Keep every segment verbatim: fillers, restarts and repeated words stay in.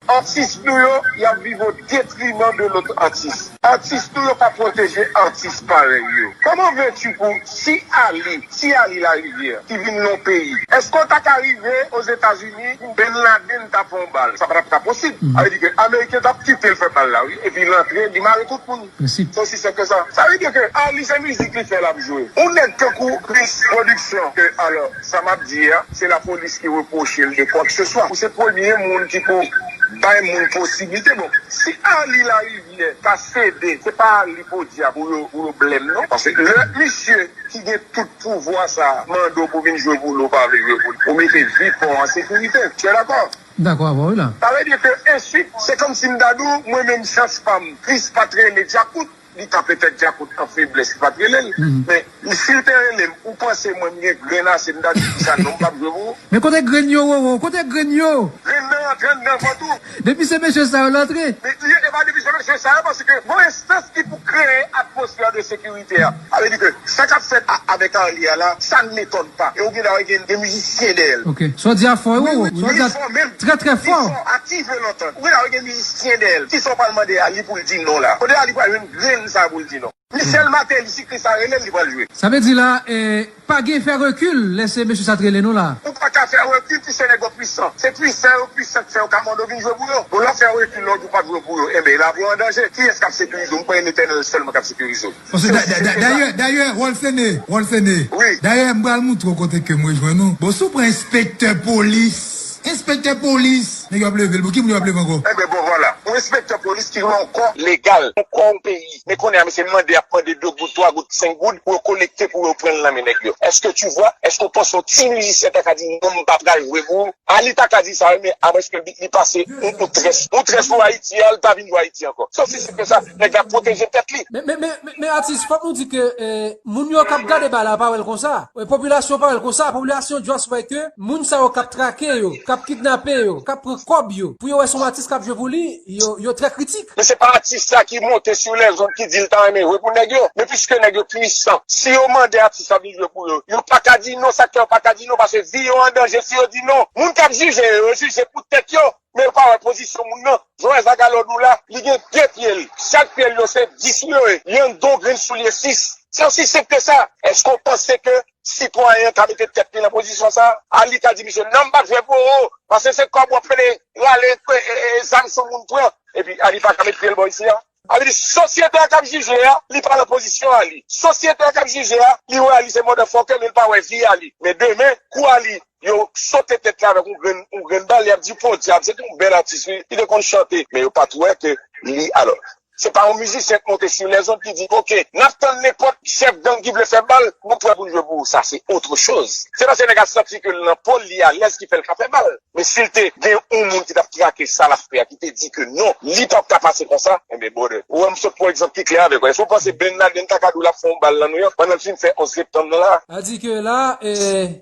Atis nou yo, y ap viv o detriman de lòt atis. Atis nou yo pa pwoteje atis parèy yo. Kòman vèti pou si Ali, si Ali Larivière ki vin nan peyi, èske w ta ka rive Ozetazini, Bin Laden ta fè yon bal? Sa pa t ap ka posib. Sa vle di ke Ameriken t ap kite l fè bal la, wi, epi l antre, li mare tout moun. Se osi senp ke sa. Sa vle di ke Ali se mizik li fè l ap jwe. Yon nèg tankou Chris Production, ke, alò, sa m ap di a, se lapolis ki repwoche l de kwakseswa. Ou se premye moun ki pou bay moun posiblite. Bon, si Ali Larivière ta sede, se pa Ali Podia pou yo, pou yo blame non. Paske lè misye ki gen tout pouvwa sa a mande w pou vin jwe pou li, ou pa vle jwe pou li. Ou mete vi pa w an sekirite. Ou dakò? Dakò avè w, wi la. Sa vle di ke ensuite, se kòmsi m ta di w, mwen menm chans pa m, Chris pa t rele Djakout, li ta petèt Djakout an feblès, li pa t rele l. Men, si l te rele m, ou panse mwen m gen grenn ase, m ta di, kisa non, m p ap jwe pou ou? Men kote grenn yo, Roro? Kote grenn yo? Grenn nan rantre anndan vant ou. Depi se mesye sa yo l antre. Men, li, e pa depi se mesye sa yo, paske gon enstans ki pou kreye atmosfè de sekirite a. Sa vle di ke sa k ap fèt a, avèk Arly a la, ça ne m'étonne pas. E ou gen dwa gen, gen mizisyen dèyè l. Ok. Sa w di a fò, wi, wi, wi, sa w di a trè, trè fò. Li fò menm. Li fò, à qui veut l'entendre. Ou gen dwa gen mizisyen dèyè l. Kisa w pral mande Arly pou l di non la? Kote Arly pral jwenn grenn sa pou l di non? Michel Martelly, si Chris a rele l, li pral jwe. Sa vle di la, eh, pa gen fè rekil lè se mesye sa t rele nou la. Ou pa ka fè rekil, ti se nèg yo pwisan. Se pwisan yo pwisan k fè yo ka mande w vin jwe pou yo. Bon, lè w fè rekil, lè w di w p ap jwe pou yo, enben, lavi w an danje. Kiyès k ap sekirize w? M kwè e Letènèl sèlman k ap sekirize w. Paske da-, da-, da-, dayè, dayè, Rolsene, Rolsene. Wi. Dayè, m pral montre w kote ke m rejwenn ou. Bon, si w pran enspektè polis, enspektè polis, nèg yo ap leve l. Bon, ki moun yo ap leve ankò? Enben, bon, vwala. Yon enspektè polis ki yon kò legal, yon kò yon peyi. Men kounye a, mesye mande, ap mande de goud, twa goud, senk goud pou yo kolekte, pou yo pran l nan men nèg yo. Est-ce que tu vois? Est-ce que w panse yon ti mizisyen ta ka di, "Non, m pa pral jwe pou ou"? Arly ta ka di sa, wi, men amwens ke li, li pase yon, yon très, yon très pou Ayiti, Arly pa vin jwe Ayiti ankò. Se osi senp ke sa, nèg la pwoteje tèt li. Men, men, men, men, men atis, fòk nou di ke, eh, moun yo k ap gade bal la pa wè l konsa. Eh, popilasyon pa wè l konsa. Popilasyon just wè ke moun sa yo k ap trake yo, k ap kidnape yo, k ap pran kòb yo, pou yo wè se yon atis k ap jwe pou li, yo, yo trè kritik. Men se pa atis la ki monte sou lèzond ki di l ta renmen jwe pou nèg yo. Men piske nèg yo pwisan, si yo mande atis la vin jwe pou yo, yo pa ka di non, sa k fè yo pa ka di non, paske vi yo an danje si yo di non. Moun k ap jije yo, yo jije pou tèt yo, men yo pa wè pozisyon moun nan. Jan w wè Zagalo di w la, li gen de pye l, chak pye l yo se dis yo ye, li anndan yon grenn soulye sis. Se osi senp ke sa. Èske w panse ke sitwayen an ka mete tèt li nan pozisyon sa a? Arly ka di misye, "Non, m p ap jwe pou ou, paske se kòb w ap pede rale, e, e, e, zam sou moun pran." Epi Arly pa ka met pye l bò isi a. Sa vle di, sosyete a k ap jije a, li pa nan pozisyon Arly. Sosyete a k ap jije a, li wè Arly se motherfucker, men li pa wè vi Arly. Men demen, kou Arly, yo sote tèt li avèk yon grenn, yon grenn bal, y ap di, "Podyab, se te yon bèl atis, wi, li te konn chante." Men yo pa t wè ke li, alò, se pa yon mizisyen k monte sou lèzond ki di, "Ok, n ap tann nenpòt chèf gang ki vle fè bal, nou prè pou n jwe pou ou." Sa se autre chose. Se paske nèg la santi ke l nan po l, li alèz ki fè l ka fè bal. Men si l te gen yon moun ki t ap trake sa l ap fè a, ki te di ke non, li p ap ka pase konsa, enben, brother, ou wè m sot pran egzanp ki klè avèk ou. Èske w panse Bin Laden ta ka di w l ap fè yon bal nan Nouyòk pandan l fin fè onz septanm nan la? Sa di ke la, e,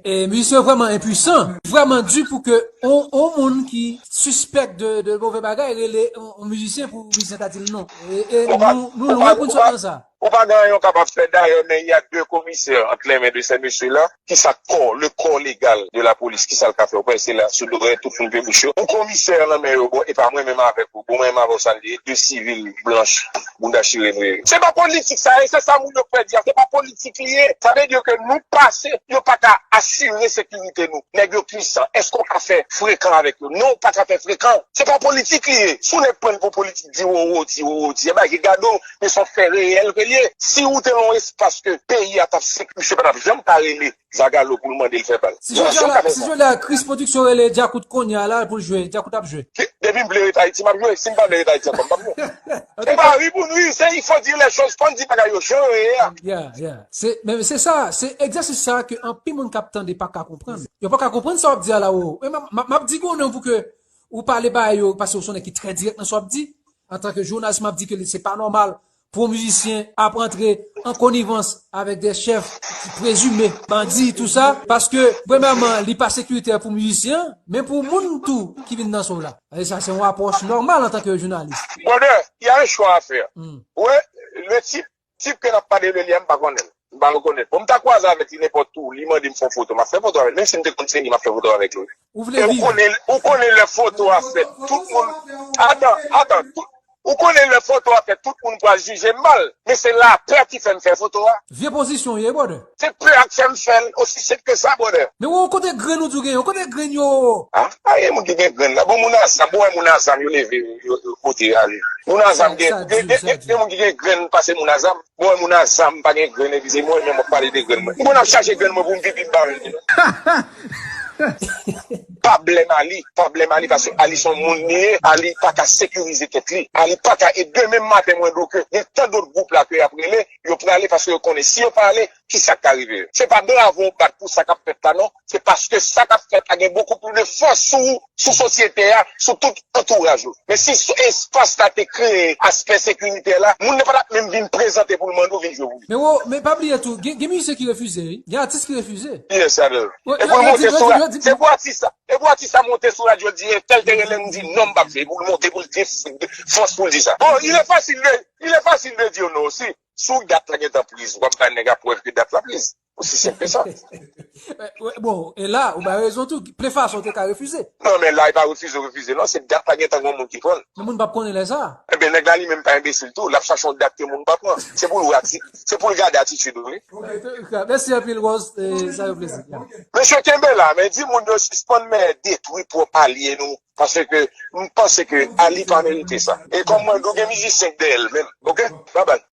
e, mizisyen yo vrèman enpwisan, vrèman di pou ke on, on moun ki sispèk de, de move bagay rele on, on mizisyen pou mizisyen ta di l non. E, e nou, nou lwen pou n sot nan sa. Ou pa gen anyen w kapab fè. D'ailleurs, mais il y a deux commissaires entre les mains de ces messieurs-là, ki sa kò, le corps légal de la police, ki sa l ka fè? Ou panse se la sou do yo tout moun pe bouch yo? Yon komisè nan men yo, bon, e pa mwen menm avèk ou, bon, mwen menm avè w, sa n ye, de sivil blanch, bounda chire nou ye. Se pa politik sa ye, se sa moun yo kwè di a, se pa politik li ye. Sa vle di ke nou pase, yo pa ka asire sekirite nou. Nèg yo pwisan, èske w ka fè frekan avèk yo? Non, w pa ka fè frekan. Se pa politik li ye. Si w nèg pran l pou politik, di wowo, di wowo, di, e bagay ki gade w, men se yon fè reyèl ke l ye. Si w te nan yon espas ke peyi a t ap sek, misye pa t ap janm ka rele Zagalo pou l mande l fè bal. Si jodi a la, si jodi a Chris Production rele Djakout kounye a la pou l jwe, Djakout ap jwe. Depi m vle ret Ayiti, m ap jwe. Si m pa vle ret Ayiti ankò, m p ap jwe. M pa ri pou n ri, se il faut dire les choses, fò n di bagay yo jan yo ye a. Yeah, yeah. Se, men se sa, se egzèsis sa ke anpil moun k ap tande pa ka konprann. Yo pa ka konprann sa w ap di a la, wowo. Men m, m, m ap di konnen pou ke ou pale ba yo, paske ou se yon nèg ki trè dirèk nan sa w ap di. Antanke jounalis, m ap di ke li, se pa nòmal pou yon mizisyen ap antre an konivans avèk de chèf ki prezime bandi, tou sa, paske, premyèman, li pa sekiritè pou mizisyen an, men pou moun tou ki vin nan show la. E sa, se yon apwòch nòmal antanke jounalis. Brother, il y a un choix à faire. Hmm. Ouais, le type, type ke n ap pale de li a, m pa konnen l. M pa rekonèt. Bon, m ta kwaze avèk li nenpòt tou, li mande m fè yon foto, m ap fè foto avè l. Menm si m te konn se li, m ap fè foto avèk li. Ou vle viv. Ou konnen, ou konnen lè foto a fèt, tout moun, atann, atann, tout, ou konnen lè foto a fèt, tout moun pral jije m mal, men se lapè ki fè m fè foto a. Vye pozisyon ye, brother. Se pè a k fè m fè l, osi senp ke sa, brother. Men ou kote grenn ou di w genyen, ou kote grenn yo? Ah, a, e moun ki gen grenn la. Bon, moun a zam, bon, moun a zam, yo leve, yo, yo pote ale. Moun a zam gen, gen, gen, gen, gen moun ki gen grenn pase moun a zam. Bon, moun a zam pa gen grenn, epi se mwen menm w ap pale de grenn mwen. Mwen ap chache grenn mwen pou m pipi m pa menm. Pa blèm Ali, pa blèm Ali, paske Ali se yon moun li ye, Ali pa ka sekirize tèt li. Ali pa ka, e demen maten mwen do ke gen tan dòt gwoup la ke y ap rele, yo prale paske yo konnen si yo pa ale, kisa k ka rive yo. Se pa bravo w bat pou sa k ap fèt la non, se paske sa k ap fèt la gen bokou plis de fòs sou ou, sou sosyete a, sou tout antouraj ou. Men si espas la te kreye aspè sekiritè la, moun nan pa t ap menm vin prezante pou l mande w vin jwe pou li. Men wo, men pa bliye tou, gen, gen mizisyen ki refize, wi. Gen atis ki refize. Yes, Adel. E pou l monte sou radyo, se pou atis la, e pou atis la monte sou radyo, l di entèl te rele m, di non, m p ap vini, pou l monte, pou l di fòs pou l di sa. Bon, il est facile de, il est facile de dire non aussi. Si w dat la gentan priz, w ap bay nèg a prèv ke dat la priz. Osi senp ke sa. Bon, e la, ou bay rezon tou. Ple fason, ou te ka refize. Non, men la, e pa refize, refize. Non, se dat la gentan gen moun ki pran l. Men moun p ap konnen lè sa. Ebyen, nèg la li menm pa enbesil tou. L ap chache yon dat ke moun pa pran. Se pou l wè ati-, se pou l gade atitid ou, wi. Mèsi anpil, Rose. Sa yo plezi. Mesye, kenbe la, men di moun yo sispann men detwi pwòp alye nou. Paske m panse ke Ali pa merite sa. E kòm mwen, nou gen mizisyen k dèyè l menm. Oke? Babay.